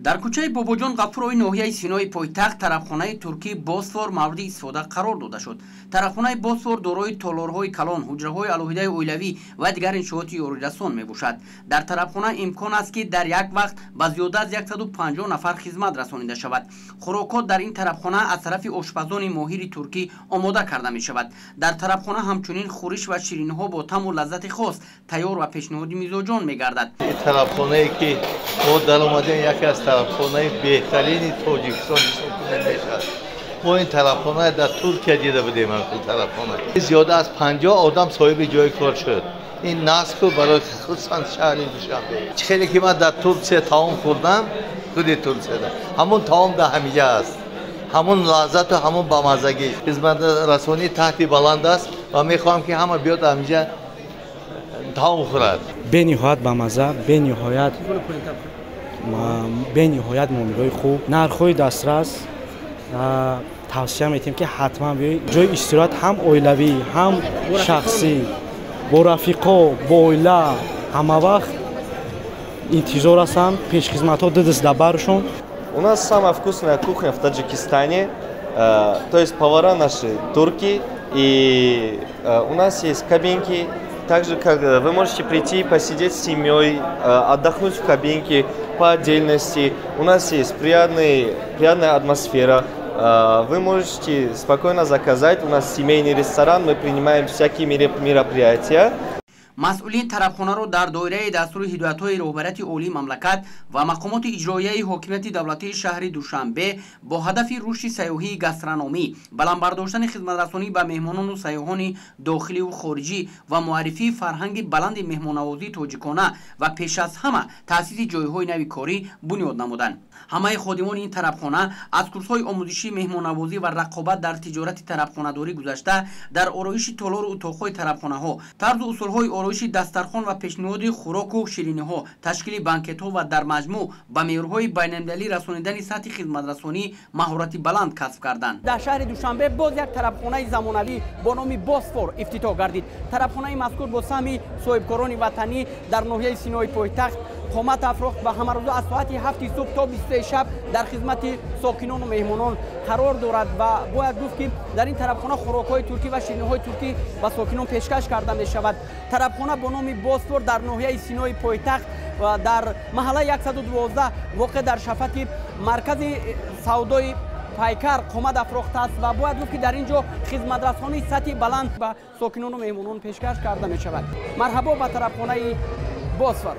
Дар кӯчаи Бобоҷон Ғафурови ноҳияи Синои пойтахт тарабхонаи туркии Босфор мавриди истифода қарор дода шуд. Тарабхонаи Босфор дорои толорҳои калон, ҳуҷраҳои алоҳидаи оилавӣ ва дигар иншооти ёрирасон мебошад. Дар тарабхона имкон аст, ки дар як вақт ба зиёда аз 150 нафар хизмат расонида шавад. Хӯрокҳо дар ин тарабхона аз тарафи ошпазони моҳири туркӣ омода карда мешавад. Дар тарабхона ҳамчунин хӯриш ва ширинҳо бо таъму лаззати хос тайёр ва пешниҳоди мизоҷон мегардад. Тарабхонае ки мо даромадем, яке аз тарабхонаи беҳтарини Тоҷикистон ҳисоб мешавад. Мо ин тарабхона дар Туркия дида будем. Ин тарабхона зиёда аз 50 одам соҳиби ҷои кор шуд. Ин наску барои хусусан шаҳри Душанбе. Хеле ки ман дар Туркия таом хӯрдам, худи Туркияда ҳамон таом дар ҳамиҷа аст, ҳамон лаззату ҳамон бамаззагӣ. Хизматрасонӣ таҳти баланд аст ва мехоҳам, ки ҳама биёд, ҳамиҷа таом хӯрад. Бениҳоят бамазза, бениҳоят муомилаҳои хуб, нархҳои дастрас. Тавсия метиҳем, ки ҳатман биёед. Ҷои истироҳат ҳам оилавӣ, ҳам шахсӣ, бо рафиқо, бо оила ҳама вақт интизор ҳастанд. Пешхизматҳо ду даст дар баршон. У нас самая вкусная кухня в Таджикистане, то есть повара наши турки, и у нас есть кабинки, также как вы можете прийти посидеть с семьей, отдохнуть в кабинке по отдельности. У нас есть приятная атмосфера. Вы можете спокойно заказать. У нас семейный ресторан, мы принимаем всякие мероприятия. Масъулин тарабхонаро дар доираи дастури ҳидоятҳои роҳбарияти олии мамлакат ва мақомоти иҷроияи ҳокимияти давлатии шаҳри Душанбе бо ҳадафи рушди сайёҳии гастрономӣ, баланд бардоштани хизматрасонӣ ба меҳмонону сайёҳони дохиливу хориҷӣ ва муаррифии фарҳанги баланди меҳмоннавозии тоҷикона ва пеш аз ҳама таъсиси ҷойҳои нави корӣ бунёд намуданд. Ҳамаи ходимони ин тарабхона аз курсҳои омӯзишии меҳмоннавозӣ ва рақобат дар тиҷорати тарабхонадорӣ гузашта, дар ороиши толору утоқҳои тарабхонаҳо, тарзу усулҳои ороиши дастархон ва пешниҳоди хӯроку шириниҳо, ташкили банкетҳо ва дар маҷмӯъ ба меъёрҳои байналмилалӣ расонидани сатҳи хизматрасонӣ маҳорати баланд касб карданд. Дар шаҳри Душанбе боз як тарабхонаи замонавӣ бо номи Босфор ифтитоҳ гардид. Тарабхонаи мазкур бо саҳми соҳибкорони ватанӣ дар ноҳияи Синои пойтахт қомат афрохт ва ҳамарӯза аз соати 7-и субҳ то 23 шаб дар хизмати сокинону меҳмонон қарор дорад. Ва бояд гуфт, ки дар ин тарабхона хӯрокҳои туркӣ ва шириниҳои туркӣ ба сокинон пешкаш карда мешавад. Тарабхона бо номи Босфор дар ноҳияи Синои пойтахт, дар маҳаллаи 112, воқеъ дар шафати маркази савдои Пайкар қомат афрохтааст. Ва бояд гуфт, ки дар ин ҷо хизматрасонии сатҳи баланд ба сокинону меҳмонон пешкаш карда мешавад. Марҳабо ба тарабхонаи Босфор!